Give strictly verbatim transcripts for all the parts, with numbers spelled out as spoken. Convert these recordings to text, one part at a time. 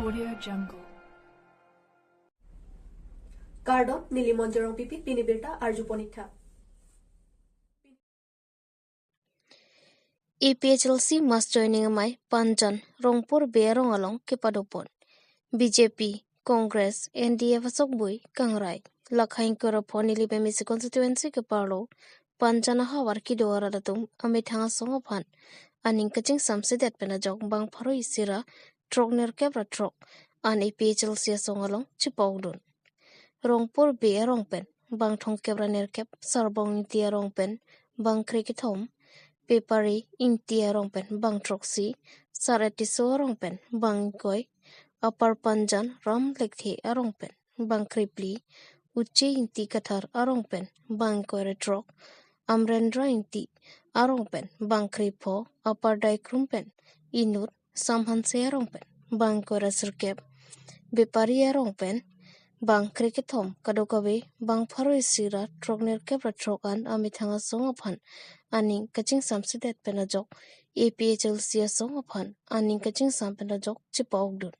Audio Jungle. Kardom, neli Monjorong Pipi, pini birta arju ponik tha. A P H L C mass joining amei Panjan Rongpur Bey arong along kepadopon. B J P, Congress, N D F asokbui kangrai. Lakha ingkoi ra pho Nilip M A C constituency keparlo Panjan ahavar kedo arat atum amethang asong aphan aning kachingsamsedet pen ajok bang pharo isi ra throk nerkep ra throk an A P H L C asong along chipa-okdun. Rongpur Bey arong pen bang thomkep ra nerkep, Sarbong Ingti arong pen bang krekethom, Pepari Ingti arong pen bang throksi, Sar-et Tisso arong pen bang ingkoi, Upper Panjan Ram Lekthe arong pen bang krephli, Uche Ingti Kathar arong pen bang ingkoi ra throk, Amrendra Ingti arong pen bang krepho, Upper Daikrum pen inut, Sam Hanse arong pen bang ingkoi ra sirkep, Bepari arong pen bang krekethom, kadokave bang pharo isi ra throk nerkep ra throk an amethang asong aphan aning kachingsamsedet pen ajok A P H L C asong aphan aning kachingsam pen ajok chipa-okdun.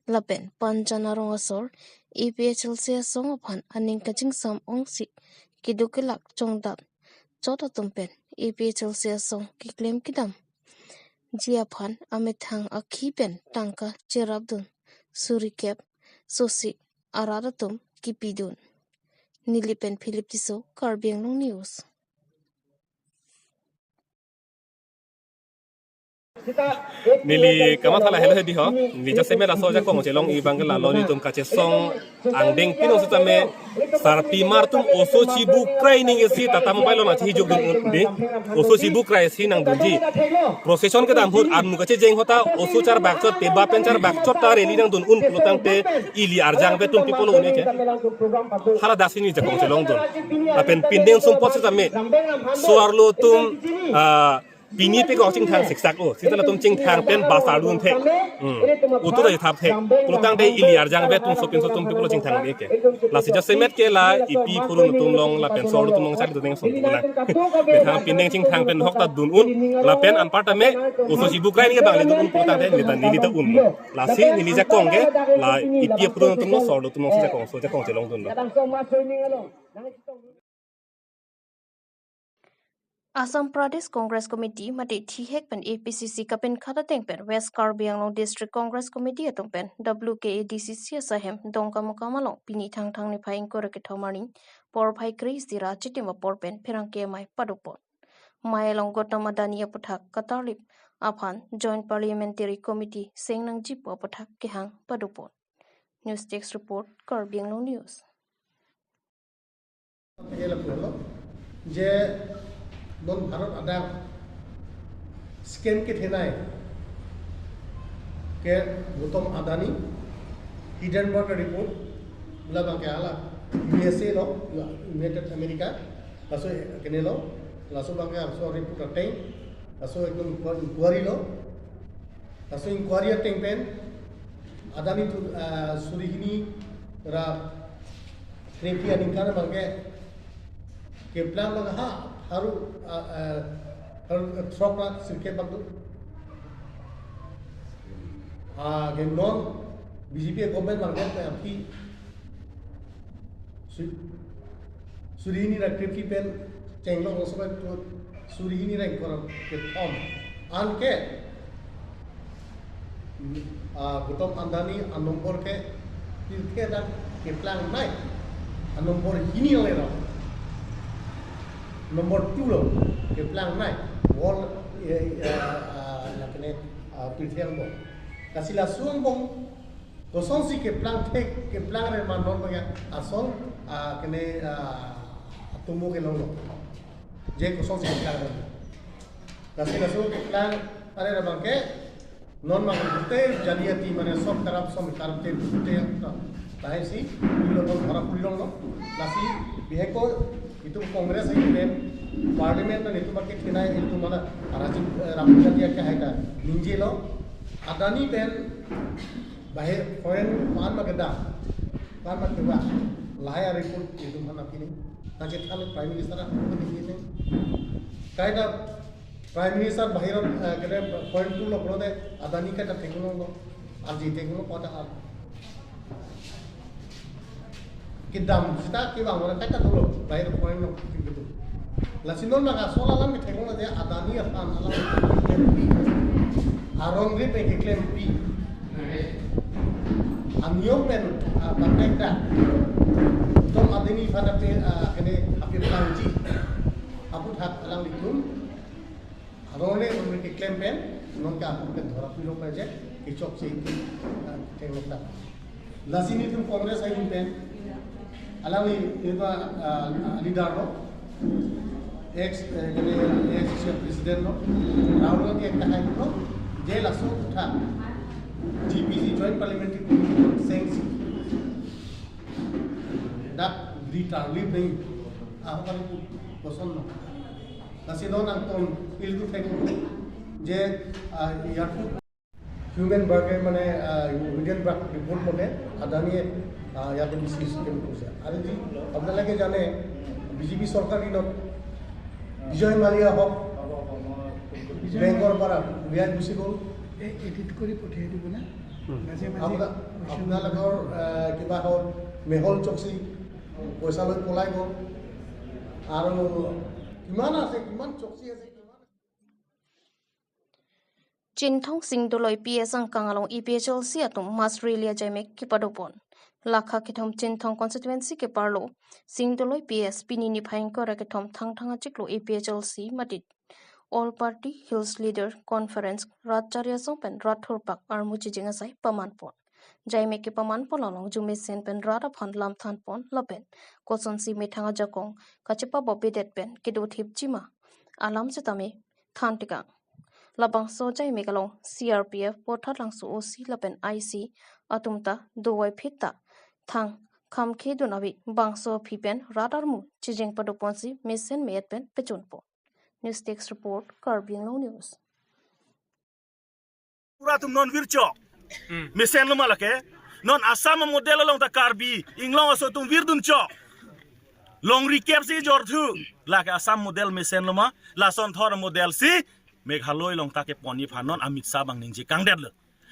Lapen Panjan arong asor A P H L C asong aphan aning kachingsam ongsi keduk kelak chongdam chot atum pen A P H L C asong keklem kedamji aphan amethang akhi pen tangka cherapdun suri kep sosi arat atum kipidun. Nilip pen Philip Tisso, Karbi Anglong News. Neli kamatha lahelo hedi ho. Neli jasemet laso ajakong chelong-i abang ke lalo nelitum kachesong angdeng pinong sitame sarpimar atum oso chibu krai ning isi Tata Mobile along achi hijok dun un di. Oso chibu krai si nangdunji. Procession kedam ahut armu kachejeng ahut ta oso charbak chot, teba pen charbak chot ta rally nangdun un pulotangte ili arjangve atum pi pulo un-e ke. Hala dak si neli jakong chelongdun. Lapen pindeng sumpot sitame so-arlo atum, ah, pini pekok chingthang siksak o, sita latum chingthang pen bus ardun the. Hmm. Auto ta thap the. Pulotangte ili arjangve atum sopinso atum pi pulo chingthang un-e ke. Lasi jasemet ke la ipi phurun atum along lapen so-arlo atum along chari dun neng song pulang. Methang pindeng chingthang pen hok ta dun un, lapen anparta me oso chibu krai ning ke bang le dun un pulotangte neli ta, neli ta un. Lasi neli jakong ke la ipi phurun atum along so-arlo atum along si jakong, so jakong chelongdunlo. Assam Pradesh Congress Committee mate thihek pen A P C C kapinkhat ateng pen West Karbi Anglong District Congress Committee atum pen W K A D C C asaihem Dongkamukam along pini Thangthang niphai ingkoi ra kethom arni porphai kre-isi ra chitim apor pen pherangke amei padopon. Amei along Gautam Adani aputhak katarlip aphan Joint Parliamentary Committee seng nangjipo aputhak kehang padopon. News Desk Report, Karbi Anglong News. Ke lapulo je non Bharat adang scam kethenei ke Gautam Adani, Hindenburg Report, labang ke hala U S A lo, United America, laso kene lo, laso abang ke laso report ateng, laso ekdom inqui-, inquiry lo, laso inquiry ateng pen Adani atum, ah, suri hini ra krephli aningkan abang ke keplang abang ha haru, ah, ah, haru throk ra sirkep abang do. Ah, ke non B J P government abang ke aphi su-, suri hini ra krephli pen chenglok laso pen tu suri hini ra ingkoi ra kethom. Anke, ah, Gautam Adani a number ke pirthe dak keplang nei. A number hini lo ero. Number two lo keplang nei. World, eh, eh, ah, la kene, ah, pirthe angbong. Lasi laso angbong kosonsi keplang thek, keplang re ma non abang ke asong, ah, kene, ah, atomo kelonglo. Je kosonsi keplang re. Lasi laso keplang are abang ke non abang ke te jati jati mane sob karap som karap te te ta. Lahai si ilo non bhara pulonglo. Lasi bihek ko itum Congress hai pen Parliament na itum abang ke thenei itum mana Rajiv, eh, Rajiv Jatia ke hai ta ningjelo. Adani pen bahir foreign pan ma kedam, pan ma kewa, lahai a-report itum aphan aphi ni. Nangchethan Prime Minister aphan aphi ni. Kaita Prime Minister bahir, eh, kene foreign tour lo pulote Adani kaita theklonglo. Arji tekno kota al. Kedam sita kevang ora kaita dolo, lahai point no kitu. Lasi non laga soal alam kethek lo je Adani aphan alam keklempi. Aron ri pen keklempi. Aniyom pen, ah, bangkek ta. Tom Adani aphan ape, ah, kene ape plangji. Aphuthak alanglitum. Aron ri pen keklem pen, non ke aphuthak pen dhora pilo pen je, kechok si, ah, kethek lo ta. Lasi nelitum Congress ahin pen, alangli, ilitum, ah, leader lo, ex, eh, kene, ex president lo, Rahul Gandhi ekta hai lo, je laso aphuthak, G P C, Joint Parliamentary Committee, sengsi. Dak ri tar li ning, ahok kan koson lo. Lasi non angton ilitum thek lo, je, ah, airport Human Burger মানে, আহ, Human Burger report মতে আদানিয়ে, আহ, ইয়াতে বেছি স্কেম কৰিছে। আৰু যি আপোনালোকে জানে, বিজেপি চৰকাৰ দিনত বিজয় মালিয়া হওক, বেংকৰ পৰা উলিয়াই গুচি গ'ল। এই এডিট কৰি পঠিয়াই দিব না। উম। মাজে মাজে আপোনাৰ, আপোনালোকৰ, আহ, কিবা হ'ল, মেহুল চক্সী পইচা লৈ পলাই গ'ল। আৰু কিমান আছে, কিমান চক্সী আছে, কিমান Chinthong Sing Doloi P S angkang along A P H L C atum mass rally ajaimek kepadopon. Lakha kethom Chinthong constituency keparlo Sing Doloi P S pini niphai ingkoi ra kethom Thangthang achiklo A P H L C mate All Party Hills Leader Conference rat chari asong pen rat thurpak armu chijing asai pamanpon. Jaimek kepamanpon along arjumesen pen rat aphan lam thanpon lapen kosonsi methang ajakong kachepabobedet pen kedo thipji ma alam setame than tekang. Labangso jaimek along C R P F Bothatlangso O C lapen I C atum ta dovai phit ta thang khamkhedun ave, bangso aphi pen rat armu chijing padoponsi mesen me-et pen pechunpo. News Desk Report, Karbi Anglong News. Pura atum non virchok. Hmm. Mesen lo ma lake. Non Assam model along ta Karbi Anglong aso atum virdun chok. Longri kep si jorthu. Lake Assam model mesen lo ma. Lason thor model si Meghalaya along ta keponji aphan non Amit Shah abang ningje kangdetlo.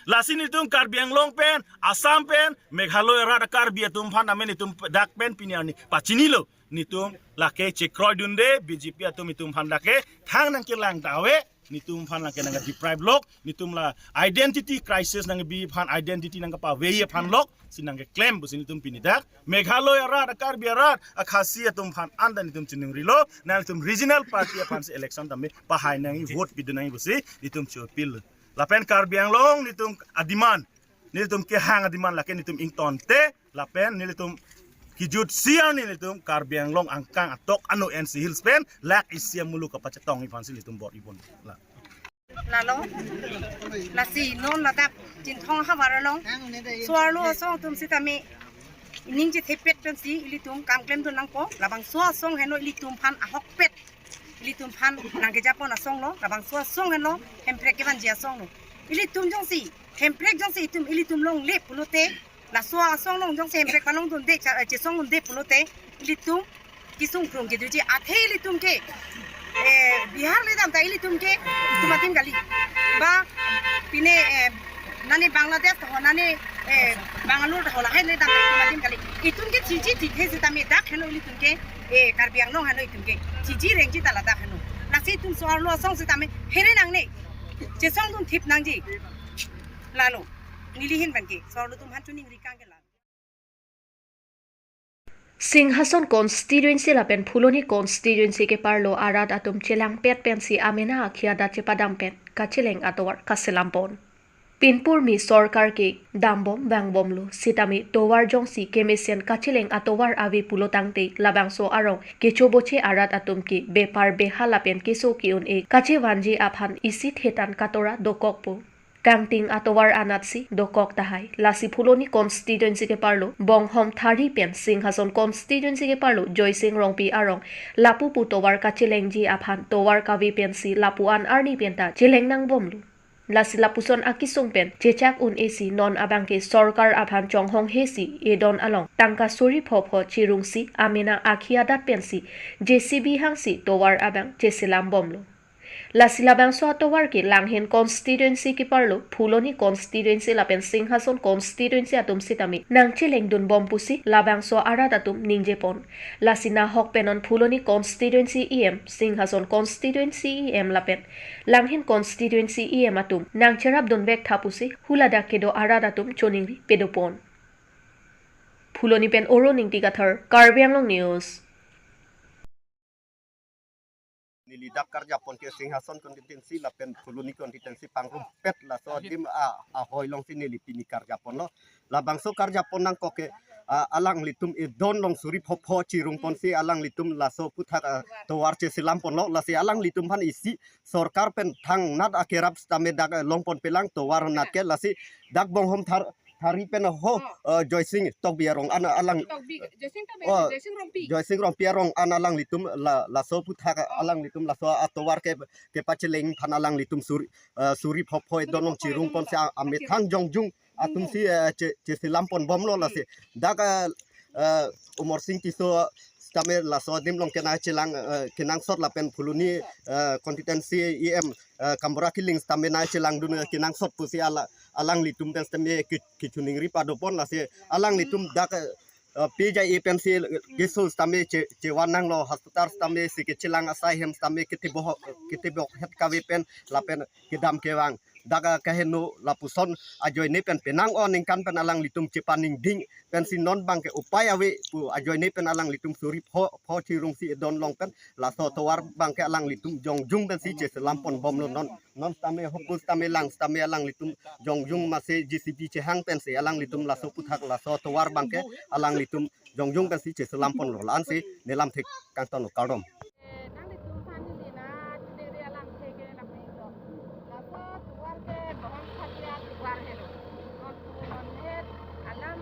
Lasi nelitum Karbi Anglong pen, Assam pen, Meghalaya arat Karbi atum aphan amen nelitum dak pen pini arni pachinilo. Nelitum lake chekroidunde, B J P atum nelitum aphan lake thang nangkelang ta ave, nelitum aphan lake nangke deprive lok, nelitum la identity crisis nangkebi aphan, identity nangkepave aphan lok, si nangkeklem pusi nelitum pini dak Meghalaya arat, Karbi arat, a Khasi atum aphan anta nelitum chiningrilo, nelitum regional party aphan si election tame pahai nangji, vote pidun nangji pusi nelitum cho appeal. Lapen Karbi Anglong nelitum ademand, nelitum kehang ademand lake nelitum ingtonte, lapen nelitum kejut siang ni nelitum Karbi Anglong angkang atok ano N C Hills pen lak isi amuluk kapachetongji aphansi nelitum bor-ibon. La. Lalo, lasi non ladak Chinthong havar along so-arlo asong atum sitame ningje thepet pensi ilitum kam klemdun nangpo, labangso asong henlo ilitum aphan ahokpet, ilitum aphan nangkejapon asong lo, labangso asong henlo Hemprek kevanji asong lo. Ilitum jongsi Hemprek jongsi itum ilitum longle pulote, laso asong along jongsi Hemprek palongdunde, cha-, chesongdunde pulote, ilitum kesung krung kedoji, athe ilitum ke, eh, Bihar le dam ta ilitum ke itum adim kali. Ba pine, eh, nane Bangladesh ta ho, nane, eh, Bangalore ta ho, lahai le dam ta itum adim kali. Itum ke thiji thithe sitame dak henlo ilitum ke, eh, Karbi Anglong henlo itum ke thiji rengji ta ladak henlo. Lasi itum so-arlo asong sitame phere nangne, chesongdun thip nangji. Lalo, neli ahin pen ke so-arlo atum aphan chiningri kang ke la. Singhason constituency lapen Phuloni constituency keparlo arat atum chelangpet pensi amena akhi adat chepadam pen kacheleng atovar kaselampon. Pinpur mi sorkar ke dambom vangbomlo sitame tovar jongsi kemesen kacheleng atovar ave pulotangte labangso arong kechoboche arat atum ke bepar beha lapen keso ke-un-e kachevanji aphan isi thetan katora dokokpo. Kangting atovar anatsi dokok tahai. Lasi Phuloni constituency keparlo Bonghom Thari pen Singhason constituency keparlo Joysing Rongpi arong lapu pu tovar kachelengji aphan tovar kave pensi lapu-an arni penta cheleng nangbomlo. Lasi lapuson akesung pen chechak un-esi non abangke sorkar aphan chonghong hesi edon along tangka suri phopho chirungsi amena akhi adat pensi J C B hangsi tovar abang cheselambomlo. Lasi labangso atovar ke Langhin constituency keparlo Phuloni constituency lapen Singhason constituency atum sitame nangchelengdun bom pusi labangso arat atum ningjepon. Lasi nahok pen non Phuloni constituency E M, Singhason constituency E M lapen Langhin constituency E M atum nangcherapdun vek tha pusi huladak kedo arat atum choningri pedopon. Phuloni pen Oro Ningti Kathar, Karbi Anglong News. Neli dak karjapon ke Singhason constituency lapen Phuloni constituency pangrumpet laso adim a, ahoi alongsi neli pini karjaponlo. Labangso karjapon nangkok ke, a, alanglitum edon along suri phopho chirungponsi alanglitum laso aphuthak, a, tovar cheselamponlo. Lasi alanglitum aphan isi sorkar pen thangnat akerap sitame dak, a, longponpelang tovar natke, lasi dak Bonghom Thar Thari pen ho, oh, eh, Joysing Tokbi arong an alang, Tokbi, Joysing Tokbi, oh, Joysing Rongpi. Joysing Rongpi arong an alanglitum la, laso aphuthak, oh, alanglitum laso atovar ke, kepacheleng aphan alanglitum suri, eh, suri phopho edon along chirungponsi a, amethang jongjung atumsi, eh, che, cheselamponbomlo. Hmm. Lasi dak, eh, eh, Umorsing Tisso sitame laso adim along kenangchelang, eh, kenangsot lapen Phuloni, eh, constituency E M, eh, Kambura Killing sitame nangchelangdun, eh, kenangsot pusi ala, alanglitum pen sitame ke, kechoningri padopon. Lasi alanglitum dak, eh, P J E pensi keso sitame che, chevan nanglo, hospital sitame si kechelang asai hem sitame ketebok, ketebok het kave pen lapen kedam kevang dak, eh, kaheno lapuson ajoine pen penang-o ningkan pen alanglitum chepaningding pensi non abangke upai ave pu ajoine pen alanglitum suri pho, pho chirungsi edon along pen laso tovar abangke alanglitum jongjung pensi cheselamponbomlo. Non, non sitame hopu sitame lang sitame alanglitum jongjung masi J C B chehang pensi alanglitum laso aphuthak laso tovar abangke alanglitum jongjung pensi cheselamponlo. La-ansi nelamthe kangtonlo, kardom. Eh, nanglitum aphan neli na choningri alamthe ke lapen lo. Laso tovar ke Bonghom Thari atovar helo. Non, non het alam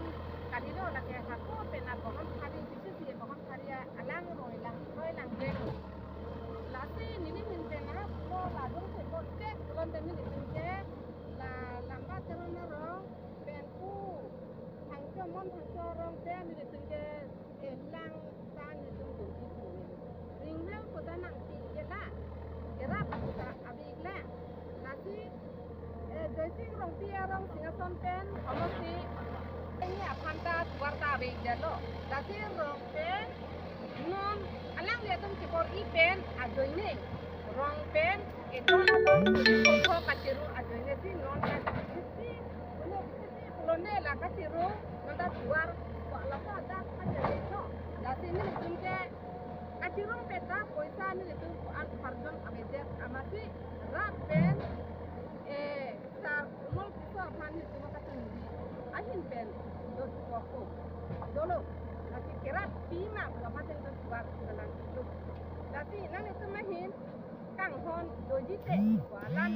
kalilo, lake hako pen a Bonghom Thari, bisesi Bonghom Thari alang roi lang, roi lang deng. Lasi neli ahin pen na pulo ladung ke ko tek pulote nelitum ke la Lamba Teron arong pen pu Thangcho, Mon Thangcho arong pen nelitum ke, eh, lang ta nelitum dun di pu. Ringhang puta nangpi ke la, kerap puta ave-ik la. Lasi, eh, Joysing Rongpi arong Singhason pen, omosi, ini aphan ta tovar ta ave-ik detlo. Lasi rong pen, non, alanglitum chebor-i pen ajoine, rong pen, edon along suri phopho kachiru ajoine si non pen, isi, uno, isi, pulote la kachiru, non ta tovar, ko laso adak kachiru lo. Lasi nelitum ke, kachirung pen ta poisa nelitum ko-an uparjon avedet amatsi rat pen, eh, sar Umol Tisso aphan nelitum kachoningri ahin pen dot koko dolo. Lasi kerap pima ko aphan dot tovar kelang dolo. Lasi nanglitum ahin kanghon doji te ko alam.